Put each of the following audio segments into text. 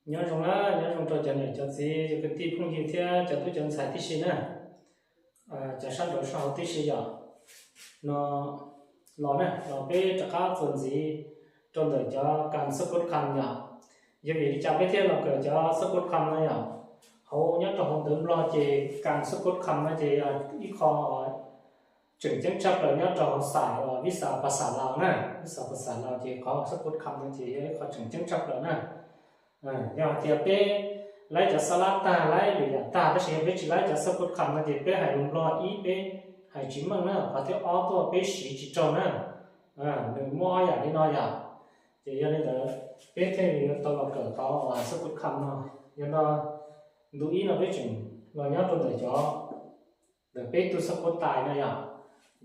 Nyob zoo na, nyob zoo rau cov niam cov txiv, cov kwv tij phooj ywg thiab cov tub cov ntxhais tib si na, cov sab nraud sab hauv tib si yom. No los na, los peb rov qab txuas ntxiv rau ntawm cov kas xab kod kham yom. Yog vim li cas peb thiaj los kawm cov xab kod kham no yom? Hauv nyob rau hauv ntawv Nplog ces kas xab kod kham no ces yog ib qho tseem ceeb tshaj plaws nyob rau hauv xas, vis xas pas xas Laus na, vis xas pas xas Laus ces qhov xab kod kham no ces yog ib qho tseem ceeb tshaj plaws na. Yog hais tias peb laib cov xa lab tag, laib lwm yam tag, tab sis yog peb tsis laib cov xab kod kham no ces peb hais lus Nplog ib peb hais tsis meej na, qhov thib ob tuaj peb siv tsis raug na, nws muaj ob yam li no yom. Ces yog li ntawd peb thiaj li yuav tau los kawm qhov xab kod kham no. Yog no ntu ib no peb tseem los nyob rau ntawm cov, ntawm peb tug xab kod tais no yom.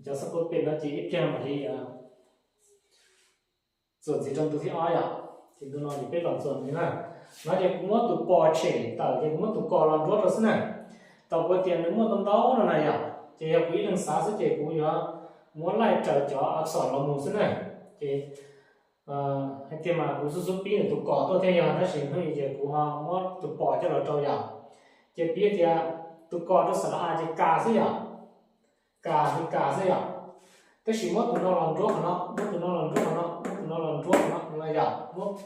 Cov xab kod pem no ces ib pliag mam li txuas ntxiv rau ntu thib ob yom. Ces ntu no ces peb los txuas ntxiv na. No ces kuv muab tus pos tshem tawm ces kuv muab tus kos los nruab rau xwb na. Tau kuv tias nws muaj ntau ntau no na yom, ces yog kuv ib leeg xav xwb ces kuv yuav muab laij raws cov a xom los mus xwb na. Ces hais tias mas kuv xub xub pib ntawm tus kos tuaj thiaj yog, tab sis hnub i ces kuv ho muab tus pos coj los rau yom. Ces piv tias tus kos rau xas la a ces kas xwb yom, kas li kas xwb yom. Tab sis muab tus no los nruab qhov no, muab tus no los nruab qhov no, muab tus no los nruab qhov no no yom,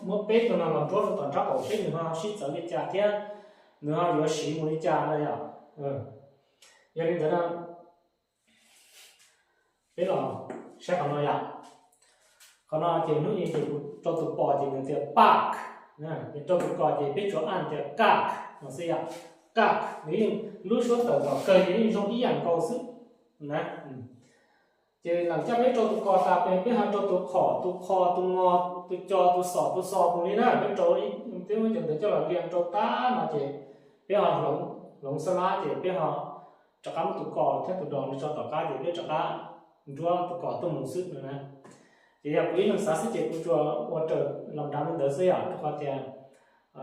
muab peb tus no los nruab rau tom nrab qaum seb nws ho sib txawv li cas thiab nws ho yuav siv mus li cas no yom. Yog li ntawd na, peb los saib qhov no yom. Qhov no ces hnub i ces kuv rau tus pos ces nws tias pak, ces rau tus kos ces peb tsuas aj tias kak no xwb yom. Kak nws yeej, lub suab tawm tom kawg ces yeej zoo ib yam nkaus xwb na. Ces lam coj peb rau tus kos tas pes peb ho rau tus qhom, tus qho, tus ngo, tus co, tus xom, tus xo mus li na, peb rau, peb muab cov ntawd coj los liam rau tag no ces peb ho hloov, hloov xab lab ces peb ho rov qab muab tus kos thiab tus dos no tso tom qab ces peb rov qab nruab tus kos tuaj mus xwb no na. Ces yog kuv ib leeg xav xwb ces kuv tsuas ua raws los dav li ntawd xwb yom, rau qhov tias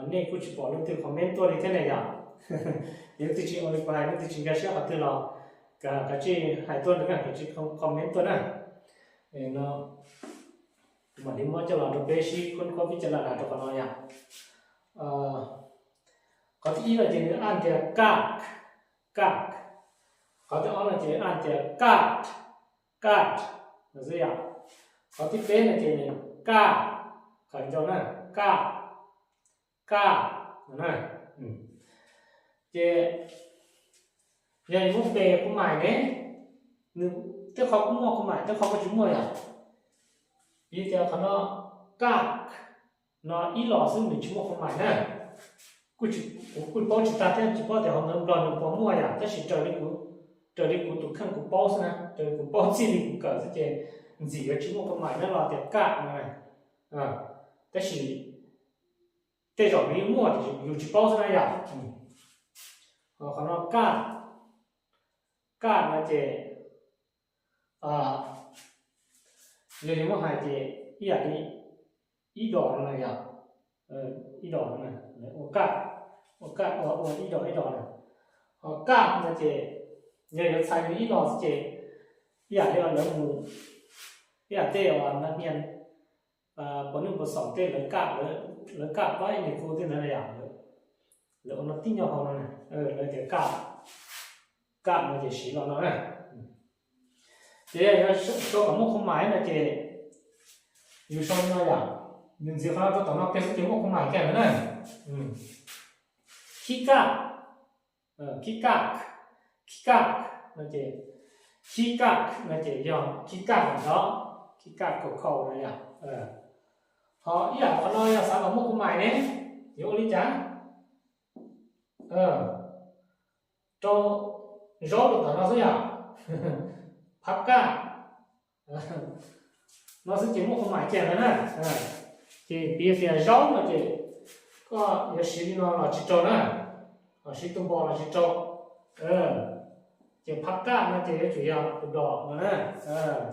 nej kuj tsis pom leej twg comment tuaj li thiab ne yom. Ces leej twg tsis ua li kuv hais, leej twg tsis nkag siab qhov twg los kav tsij hais tuaj, kav tsij comment tuaj na. No kuv mam li muab coj los rau peb sib khub khuab pib coj los dav rau qhov no yom. Qhov thib ib no ces nws aj tias kak, kak. Qhov thib ob no ces aj tias kat, kat no xwb yom. Qhov thib peb no ces nws kaj, khaws ncau na, kaj, kaj no na. Ces yog yus muab pes khu mais ne, nws tej qhov kuj muaj khu mais, tej qhov kuj tsis muaj yom. Piv tias qhov no kaj no ib los xwb nws tsis muaj khu mais na. Kuv kuj paub tsis tag thiab tsis paub tias hauv ntawv Nplog nws puas muaj yom, tab sis raws li kuv, raws li kuv tus kheej kuv paub xwb na, raws li kuv paub txij li kuv kawm xwb ces ntxim yuav tsis muaj khu mais na los tias kaj no. Tab sis tej zaum nws yeej muaj tiam sis yus tsis paub xwb na yom. Qhov no kaj, kaj no ces yog li muab hais ces ib yam li ib dos no na yom, ib dos no na, ua kaj, ua kaj ua ib dos ib dos na. Ho kaj no ces yog yuav txhais li ib los xwb ces ib yam li lawv mus, ib yam tej uas na niag puas nwj puas xom tej lawv kaj, lawv kaj pab ib niag khu tej ntawd na yom, lawv ua no tib nco hau no na, lawv tias kaj, kaj no ces siv los no na. Ces yog sau kom muaj khu mais no ces yus sau li no yom, yus ntxiv qhov no rau tom no kiag xwb ces muaj khu mais kiag lawm na. Khib kaj, khib kaj, khib kaj no ces, khib kaj no ces yog khib kaj ntawm no, khib kaj kaum khau no yom. Ho ib yam qhov no yog xav kom muaj khu mais ne, yuav ua li cas? Rau zaub rau tom no xwb yom, phab kaj no xwb ces muaj khu mais kiag lawm na. Ces piv tias zaub no ces koj yuav siv li no los tsis raug na, los siv tus npos los tsis raug. Ces phab kaj no ces yuav tsum yog tus dos no na,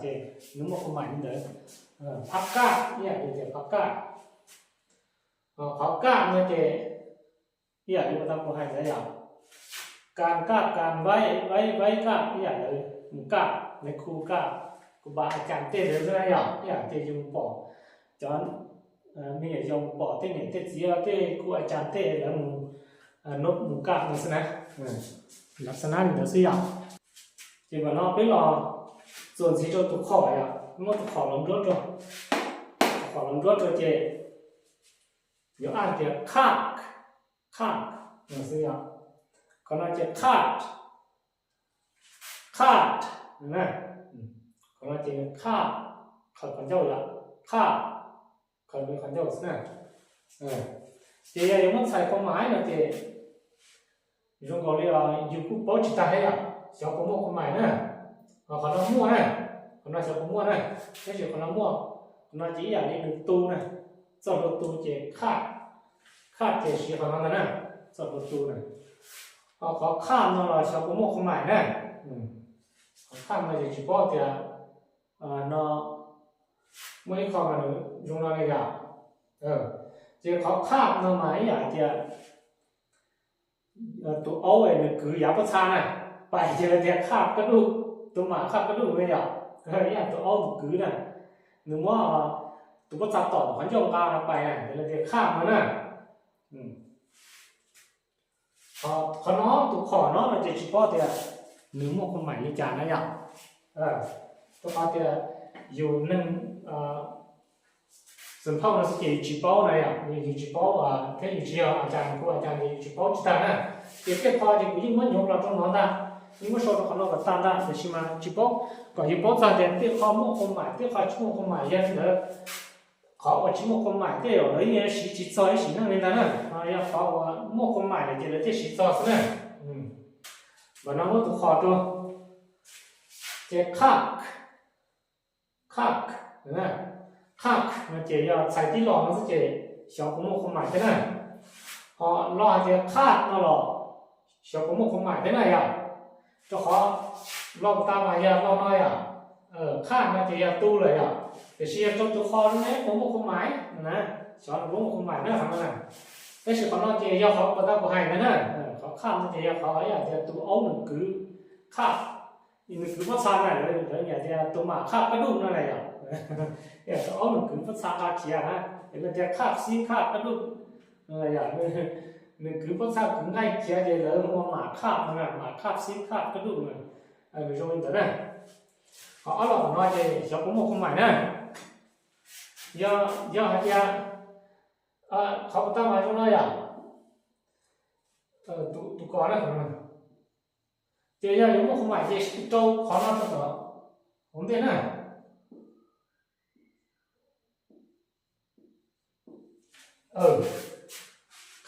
ces nws muaj khu mais li ntawd. Phab kaj ib yam li tias phab kaj. Qhov kaj no ces ib yam li uas tau kuv hais ntawd yom, kas kaj kas vaib vaib vaib kaj ib yam li mus kaj, lawv khu kaj, kuv pam a cas tej ntawd xwb na yom, ib yam tias yus pom cov me nyuam yaus mus pom tej niam tej txiv tej kuv a cas tej lawv mus, mus kaj no xwb na. Lawv xav nab li ntawd xwb yom. Ces mam no peb los txuas ntxiv rau tus qhom yom, muab tus qhom los nruab rau, tus qhom los nruab rau ces yuav aj tias khaj, khaj no xwb yom. Qhov no ces khaj, khaj, qhov no ces khaj, qhov ncauj yom, khaj, qhov ncauj xwb na. Ces yog yuav muab txhais qhov mais no ces zoo nkaus li yus kuj paub tsis tag thiab yom, xyov puas muaj qhov mais na. Qhov no muaj na, qhov no xyov puas muaj na, tab sis qhov no muaj. Qhov no ces ib yam li nws tu na, txoj hlua tu ces khaj, khaj ces siv qhov no ntag na, txoj hlua tu na. Ho qhov khaj no los xyov puas muaj qhov mais na. Qhov khaj no ces tsis paub tias no muaj ib qho mas nws zoo no li yom. Ces qhov khaj no mas ib yam hais tias tus aub nws kwv yav pob txha na, pais ces lawv tias khaj kab duj, tus mam khaj kab duj na yom. Ib yam tus aub nws kwv na, nws muab tus pob txha tom qhov ncauj nqa pais na, ces lawv tias khaj no na. Qhov no tus qhom no no ces tsis paub tias nws muaj qhov mais li cas na yom. Rau qhov tias yus neeg xeem phauj no xwb ces yus tsis paub na yom, yus tsis paub thiab yus tsis yog a cas kuv a cas ces yus tsis paub tsis tag na. Ces tej qho ces kuv yeej muab nyuam los rau no ntag, yeej muab sau rau qhov no kom tag ntag, tiam sis mas tsis paub, kom yus paub txog tias tej qho muaj qhov mais, tej qho tsis muaj qhov mais yog li ntawd. Qhov uas tsis muaj qhov mais tej zaum lawv yeej siv tsis txog ib sim neej li ntag na, yog qhov uas muaj qhov mais lawm ces lawv thiaj siv txog xwb na. Mam no muab tus qhom rau, ces khaj, khaj, khaj no ces yog txhais tib los no xwb ces xyov puas muaj qhov mais thiab na. Ho lo hais tias khaj no los xyov puas muaj qhov mais thiab na yom. Rau qhov lo tas mas yog lo no yom, khaj no ces yog tu lawm yom, tiam sis yog rau tus qho no ne puas muaj qhov mais na, xyov puas muaj qhov mais na qhov no na. Tab sis qhov no ces yog qhov uas tau kuv hais ntawd na, qhov khaj no ces yog qhov ib yam tias tus aub nws kwv khaj, nws kwv pob txha na, lawv nyiam tias tus mam khaj kab duj no na yom. Tus aub nws kwv pob txha nqa khiav na, lawv tias khaj xib khaj kab duj, nws kwv pob txha kwv nqaij khiav ces lawv hu ua mam khaj no na, mam khaj xib khaj kab duj na, nws zoo li ntawd na. Qhov ob los qhov no ces xyov puas muaj qhov mais na. Yog, yog hais tias qhov uas tau mas zoo no yom, tus kos na, ces yog yuav muaj qhov mais ces rau qhov no rau tom hauv ntej na.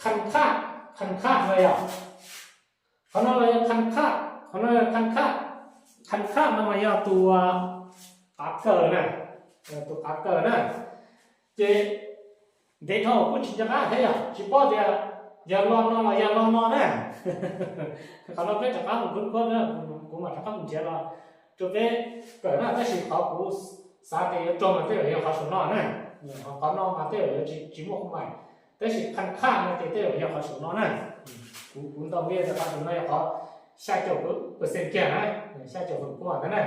Khanh khaj, khanh khaj no yom, qhov no los yog khanh khaj, qhov no yog khanh khaj. Khanh khaj no mas yog tus qav kawm na, tus qav kawm na. Ces ntev dhau kuj tsis nco qab thiab yom, tsis paub tias yog lo no los yog lo no na. Qhov no peb rov qab mus khub khuab na, kuv mam rov qab mus nrhiav los rau peb kawm na, tab sis qhov kuv xav tias yuav raug mas tej zaum yog qhov saum no na. Qhov no mas tej zaum yuav tsis muaj qhov mais, tab sis khanh khaj no ces tej zaum yog qhov saum no na. Kuv ntaus nqi tias qhov saum no yog qhov xya caum percent kiag na, xya caum feem pua ntawd na.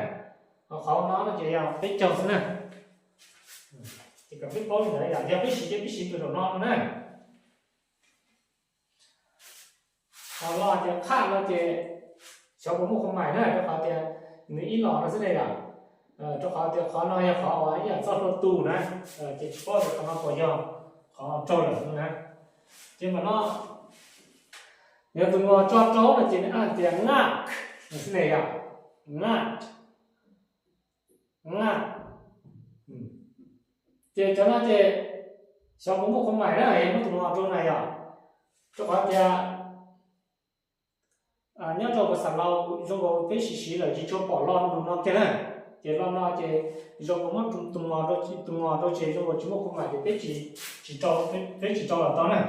Ho qhov no no ces yog peb caug xwb na. Ces kom peb paub li ntawd, yog peb siv ces peb siv tus saum no no na. Ho lo tias khaj no ces xyov puas muaj qhov mais na, rau qhov tias nws ib los no xwb ne yom. Rau qhov tias qhov no yog qhov uas ib yam txoj hlua tu na, ces tsis paub tias qhov no puas yog qhov raug lawm no na. Ces mam no yog tus uas tso rau no ces nws hais tias ngaj no xwb ne yom, ngaj, ngaj. Ces cov no ces xyov puas muaj qhov mais na, yog muab tus no rau na yom. Rau qhov tias nyob rau pas xav laus zoo nkaus peb siv siv lawm tsis tshua pom lo no kiag na. Ces lo no ces zoo nkaus muab tus no rau, tus no rau ces zoo nkaus tsis muaj qhov mais ces peb tsis, peb tsis rau los tau na.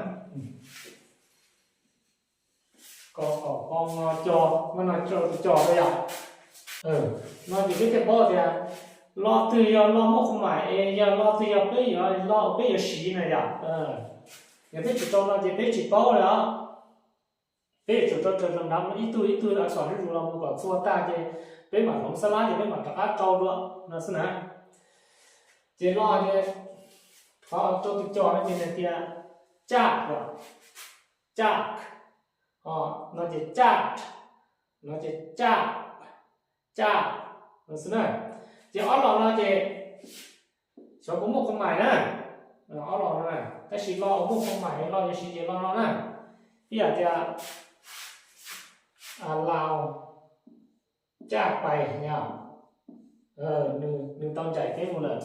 Ko, ko, ko, no co, no co, co yom. No ces peb thiaj paub tias lo twg yog lo muaj qhov mais es yog lo twg yog peb yuav, lo peb yuav siv na yom. Yog peb tsis rau no ces peb tsis paub li os. Peb yuav tsum rau raws nrav ib tug ib tug xom zuj zus los mus kom txhua tag ces peb mam hloov xab lab ces peb mam rov qab rau dua no xwb na. Ces lo ces Ho rau tus co no ces nws tias caj, caj, no ces caj, no ces caj, caj no xwb na. Ces ob los no ces xyov puas muaj khuam mais na. Ob los no na, tab sis lo uas muaj khuam mais los yuav siv ces lo no na. Ib yam tias Laus caj pais yom, nws tau ncaim peb mus lawm,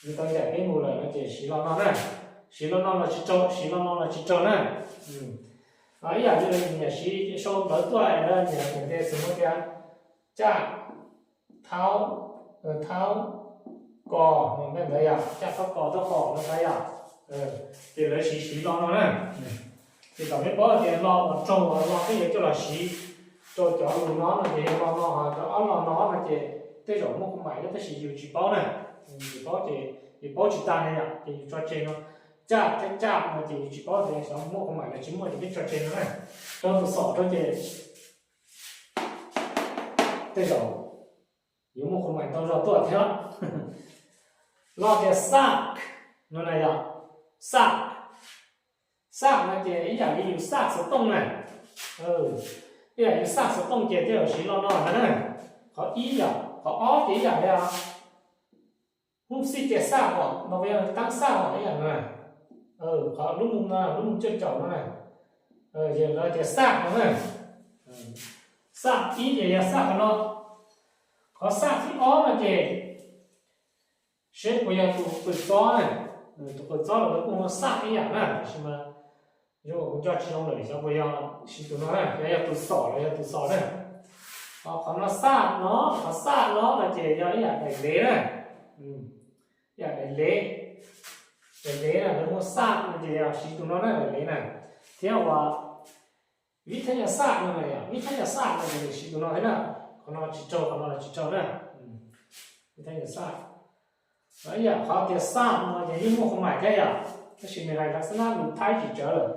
nws tau ncaim peb mus lawm no ces siv lo no na. Siv lo no los tsis raug, siv lo no los tsis raug na. Ib yam li nyiam siv sau ntawv tuaj es nyiam nyiam tias xwm muaj tias caj thaub, thaub kos, ntawd yom, caj thaub kos thaub kos no ntawd yom. Ces lawv siv siv lo no na. Ces kom peb paub tias lo uas raug uas lo peb yuav coj los siv rau cov lus no no ces yog lo no, ho cov ob lo no no ces tej zaum muaj khuam mais thiab tab sis yus tsis paub na. Yus paub ces yus paub tsis tag ne yom, ces yus tso tseg no. Caj thiab caj no ces yus tsis paub tias xyov muaj khuam mais los tsis muaj ces peb tso tseg no na. Rau tus xom rau ces tej zaum yuav muaj khuam mais ntau zog tuaj thiab. Lo tias xaj no na yom, xaj, xaj no ces ib yam li yus xaj xov tooj na. Ib yam yus xaj xov tooj ces tej zaum siv lo no ntag na. Qhov ib yom, qhov ob ces ib yam li hub xij ces xaj kom no, yog taab xaj kom ib yam no na. Qhov lub moo no, lub moo coj caum no na, ces lawv tias xaj no na. Xaj ib ces yog xaj qhov no. Qhov xaj thib ob no ces seb puas yog tus qws txob na. Tus qws txob los lawv kuj hu xaj ib yam na, tab sis mas zoo kuv nco tsis zoo lawm, xyov puas yog siv tus no na, xyov yog tus xom los yog tus xom na. Ho qhov no xaj no, qhov xaj no no ces yog ib yam daim lev na. Ib yam daim lev, daim lev na, lawv hu xaj no ces yog siv tus no na, daim lev na. Thiab uas vib thab nyas xaj no na, vib thab nyas xaj no ces siv tus no thiab na. Qhov no tsis raug, qhov no los tsis raug na. Vib thab nyas xaj. Ib yam qhov tias xaj no ces yeej muaj khuam mais thiab yom, tab sis nws hais lawv xab nab lus Thaib tsis tsawv lawm.